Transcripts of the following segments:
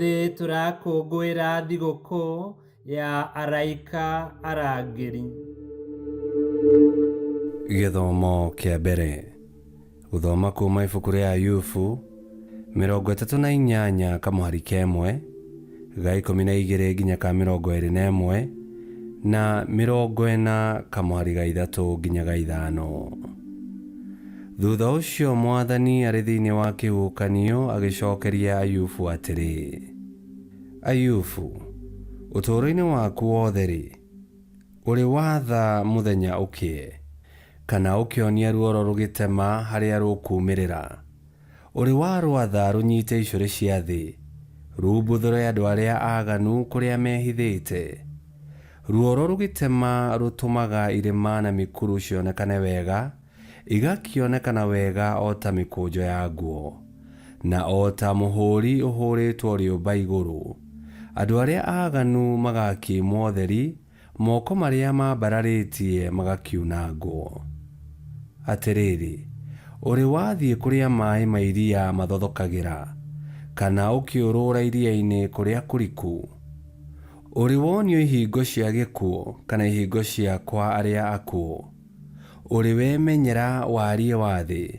Ũmũthĩ tũrakũngũĩra thigũkũ ya araika arangĩri. Gĩthomo kĩa mbere. Gũthoma kuuma ibuku rĩa Ayubu 38 kamũhari ka ĩmwe, ga 12 nginya ka 21, na 40 kamũhari ga ithatũ nginya ga ithano. Thutha ũcio Mwathani arĩ thĩinĩ wa kĩhuhũkanio agĩcokeria Ayubu atĩrĩ, Ayubu, ũtũũro-inĩ waku wothe-rĩ, ũrĩ watha mũthenya ũkĩe, kana ũkĩonia ruoro rũgĩtema harĩa rũkuumĩrĩra? Ũrĩ warwatha rũnyite icũrĩ cia thĩ, Ruumbuthũre andũ arĩa aaganu kũrĩa mehithĩte? Ruoro rũgĩtema rũtũmaga irĩma na mĩkuru cionekane wega, Igakĩonekana wega o ta mĩkũnjo ya nguo, na o ta mũhũũri ũhũũrĩtwo rĩũmba igũrũ. Andũ arĩa aaganu magakĩimwo ũtheri, moko marĩa mambararĩtie magakiunangwo. Atĩrĩrĩ, ũrĩ wathiĩ kũrĩa maĩ ma iria mathothokagĩra, kana ũkĩũrũra iria-inĩ kũrĩa kũriku? Ũrĩ wonio ihingo cia gĩkuũ, kana ihingo cia kwa arĩa akuũ? Ũrĩ wemenyera wariĩ wa thĩ?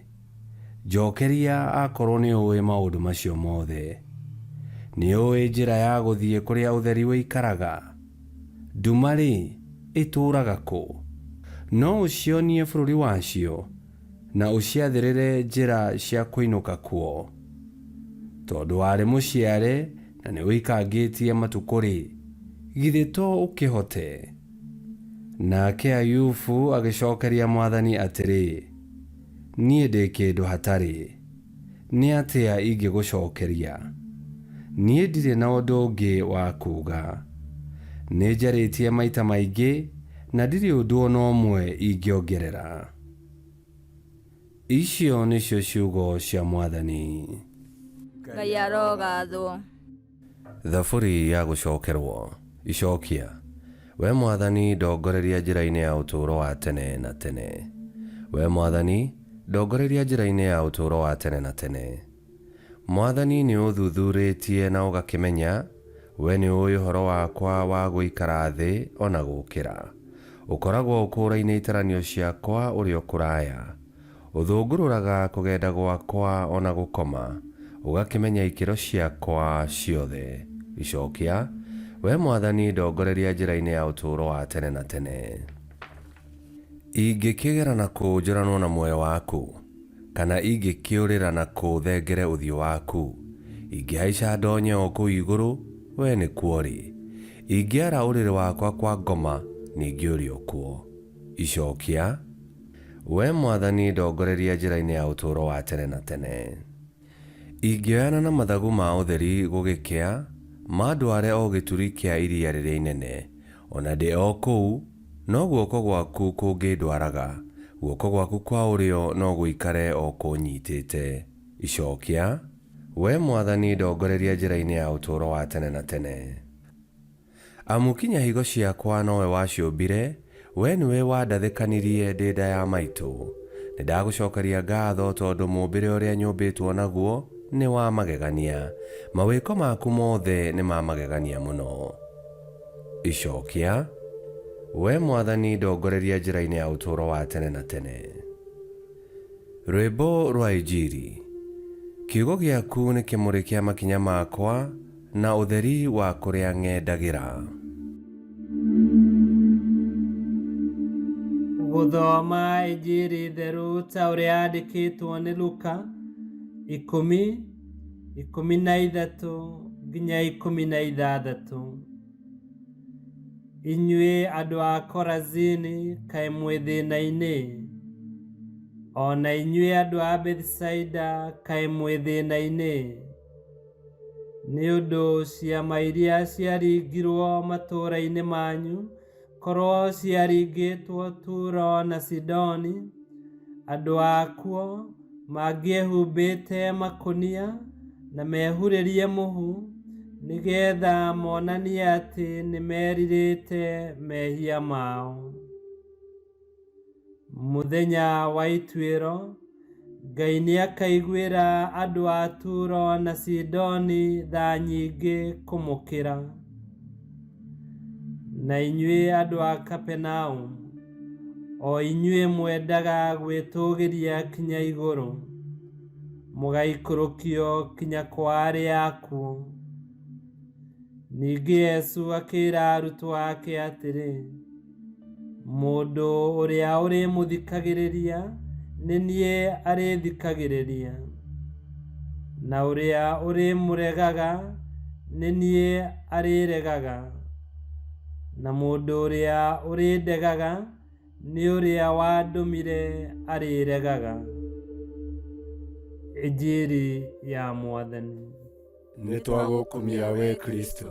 Njokeria akorwo nĩũũĩ maũndũ macio mothe. Nĩũũĩ njĩra ya gũthiĩ kũrĩa ũtheri ũikaraga? Nduma-rĩ, ĩtũũraga kũ? No ũcionie bũrũri wacio, na ũciathĩrĩre njĩra cia kũinũka kuo? Tondũ warĩ mũciare na nĩũikangĩtie matukũ-rĩ, githĩ to ũkĩhote? Nake Ayubu agĩcokeria Mwathani atĩrĩ, Niĩ ndĩ kĩndũ hatarĩ, nĩ atĩa ingĩgũcokeria? Niĩ ndirĩ na ũndũ ũngĩ wa kuuga. Nĩnjarĩtie maita maingĩ, na ndirĩ ũndũ o na ũmwe ingĩongerera. Icio nĩcio ciugo cia Mwathani. Ngai arogathwo. Thaburi ya gũcokerwo. Icokia. Wee Mwathani, ndongoreria njĩra-inĩ ya ũtũũro wa tene na tene. Wee Mwathani, ndongoreria njĩra-inĩ ya ũtũũro wa tene na tene. Mwathani, nĩũũthuthurĩtie na ũgakĩmenya, Wee nĩũũĩ ũhoro wakwa wa gũikara thĩ o na gũũkĩra. Ũkoragwo ũkũũraine itaranio ciakwa ũrĩ o kũraya. Ũthũngũrũraga kũgenda gwakwa o na gũkoma, ũgakĩmenya ikĩro ciakwa ciothe. Icokia, Wee Mwathani, ndongoreria njĩra-inĩ ya ũtũũro wa tene na tene. Ingĩkĩgera na kũ njũranwo na muoyo waku? Kana ingĩkĩũrĩra na kũ thengere ũthiũ waku? Ingĩhaica ndonye o kũu igũrũ, wee nĩkuo ũrĩ. Ingĩara ũrĩrĩ wakwa kwa ngoma, ningĩ ũrĩ o kuo. Icokia, Wee Mwathani, ndongoreria njĩra-inĩ ya ũtũũro wa tene na tene. Ingĩoyana na mathagu ma ũtheri gũgĩkĩa, mandware o gĩturi kĩa iria rĩrĩa inene, o na ndĩ o kũu, no guoko gwaku kũngĩndwaraga, guoko gwaku kwa ũrĩo no gũikare o kũũnyitĩte. Icokia, Wee Mwathani, ndongoreria njĩra-inĩ ya ũtũũro wa tene na tene. Amu kinya higo ciakwa nowe waciũmbire, wee nĩwe wandathĩkanirie ndĩ nda ya maitũ. Nĩndagũcokeria ngatho tondũ mũũmbĩre ũrĩa nyũmbĩtwo naguo nĩ wa magegania, mawĩko maku mothe nĩ ma magegania mũno. Icokia, Wee Mwathani ndongoreria njĩra-inĩ ya ũtũũro wa tene na tene. Rwĩmbo rwa Injiri. Kiugo gĩaku nĩ kĩmũrĩ kĩa makinya makwa, na ũtheri wa kũrĩa ng'endagĩra. Gũthoma Injiri theru ta ũrĩa yandĩkĩtwo nĩ Luka, ikũmi, 13 nginya 16. Inyuĩ andũ a Korazini, kaĩ mwĩ thĩna-inĩ! O na inyuĩ andũ a Bethisaida, kaĩ mwĩ thĩna-inĩ! Nĩ ũndũ ciama iria ciaringirwo matũũra-inĩ manyu, korwo ciaringĩtwo Turo na Sidoni, andũ akuo mangĩehumbĩte makũnia na mehurĩrie mũhu, nĩgeetha monanie atĩ nĩmerirĩte mehia mao. Mũthenya wa ituĩro, Ngai nĩakaiguĩra andũ a Turo na Sidoni tha nyingĩ kũmũkĩra. Na inyuĩ andũ a Kapenaum, o inyuĩ mwendaga gwĩtũũgĩria kinya igũrũ, mũgaikũrũkio kinya kwa arĩa akuũ. Ningĩ Jesũ akĩĩra arutwo ake atĩrĩ, mũndũ ũrĩa ũrĩmũthikagĩrĩria nĩ niĩ arĩthikagĩrĩria, na ũrĩa ũrĩmũregaga nĩ niĩ arĩregaga, na mũndũ ũrĩa ũrĩndegaga nĩ ũrĩa wandũmire arĩregaga. Injiri ya Mwathani. Nĩ twagũkumia we Kristo.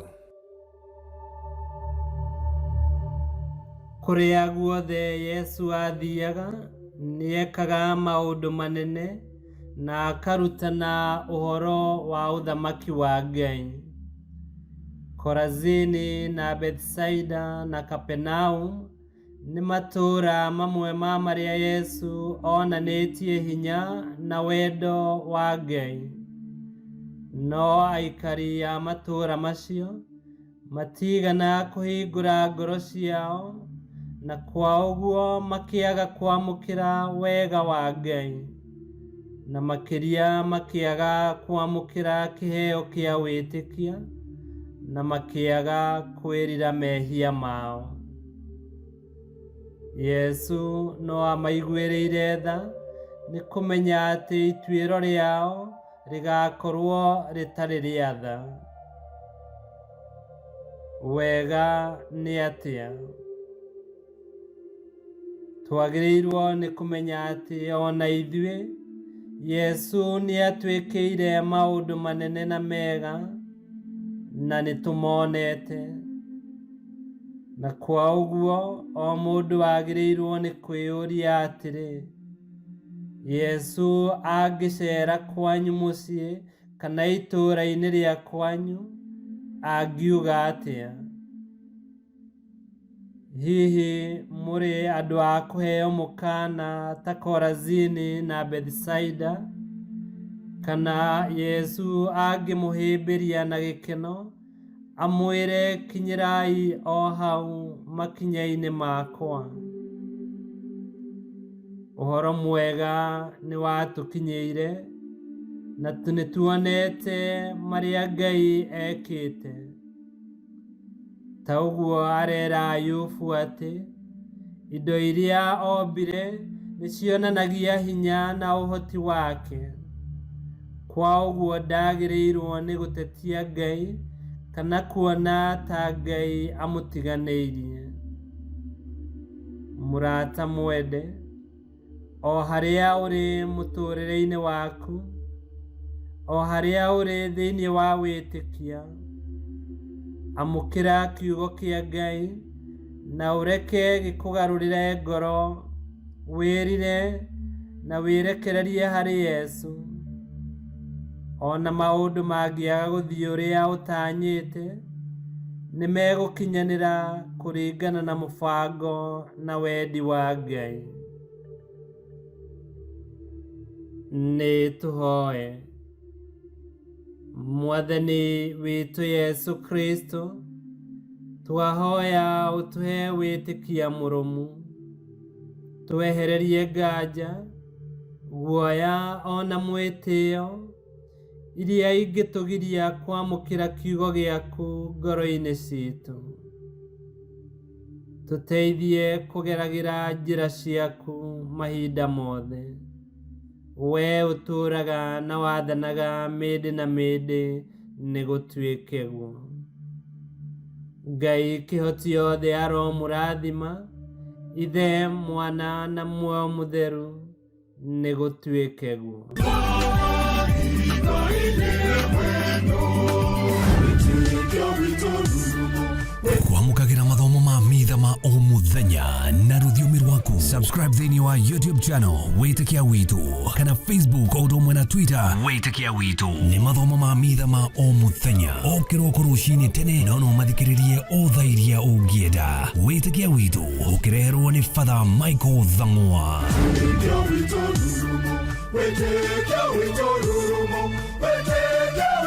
Kũrĩa guothe Yesu aathiaga, nĩekaga maũndũ manene na akarutana ũhoro wa ũthamaki wa Ngai. Korazini na Bethsaida na Kapenaum nĩ matũũra mamwe ma marĩa Yesu onanĩtie hinya na wendo wa Ngai. No aikari a matũũra macio matigana kũhingũra ngoro ciao na kwa ũguo makĩaga kwamũkĩra wega wa Ngai, na makĩria makĩaga kwamũkĩra kĩheo kĩa wĩtĩkia, na makĩaga kwĩrira mehia mao. Yesu no amaiguĩrĩire tha nĩ kũmenya atĩ ituĩro rĩao rĩgakorwo rĩtarĩ rĩa tha. Wega nĩ atĩa? Twagĩrĩirwo nĩ kũmenya atĩ ona ithuĩ Yesu nĩatwĩkĩire maũndũ manene na mega na nĩtũmonete. Na kwa ũguo o mũndũ agĩrĩirwo nĩ kwĩyũria atĩrĩ, Yesu angĩcera kwanyu mũciĩ kana itũũra-inĩ rĩa kwanyu, angiuga atĩa? Hihi mũrĩ andũ a kũheo mũkaana ta Korazini na Bethsaida, kana Yesu angĩmũhĩmbĩria na gĩkeno amwĩre kinyĩrai o hau makinya-inĩ makwa? Ũhoro mwega nĩ watũkinyĩire na nĩtuonete marĩa Ngai ekĩte. Ta ũguo arera Ayubu atĩ indo iria ombire nĩcionanagia hinya na ũhoti wake. Kwa ũguo ndagĩrĩirwo nĩ gũtetia Ngai kana kuona ta Ngai amũtiganĩirie. Mũrata mwende, o harĩa ũrĩ mũtũũrĩre-inĩ waku, o harĩa ũrĩ thĩinĩ wa wĩtĩkia, amũkĩra kiugo kĩa Ngai na ũreke gĩkũgarũrĩre ngoro, wĩrire na wĩrekererie harĩ Yesu. Ona maũndũ mangĩaga gũthiĩ ũrĩa ũtanyĩte, nĩmegũkinyanĩra kũringana na mũbango na wendi wa Ngai. Nĩ tũhoe. Mwathani witũ Yesu Kristo, twahoya ũtũhe wĩtĩkia mũrũmu, twehererie nganja, guoya ona mwĩtĩo iria ingĩtũgiria kwamũkĩra kiugo gĩaku ngoro-inĩ citũ. Tũteithie kũgeragĩra njĩra ciaku mahinda mothe. We ũtũũraga na wathanaga mĩndĩ na mĩndĩ nĩgũtuĩke guo. Ngai kĩhoti yothe aromũrathima, Ithe, Mwana na Muoyo Mũtheru, nĩgũtuĩke guo. Kwamũkagĩra mathomo ma mitha ma o mũthenya na rũthiomi rwaku. Subscribe thĩinĩ wa YouTube channel Wĩtĩkia Witũ kana Facebook o ũndũ ũmwe na Twitter Wĩtĩkia Witũ. Nĩ mathomo ma mitha ma o mũthenya o kĩroko rũcinĩ tene, no no mathikĩrĩrie o thaa iria ũngĩenda. Wĩtĩkia Witũ ũkĩreherwo nĩ Father Michael Thang'wa. Wĩtĩkia witũ nĩ Wĩtĩkio witũ rurumo, wĩtĩkio.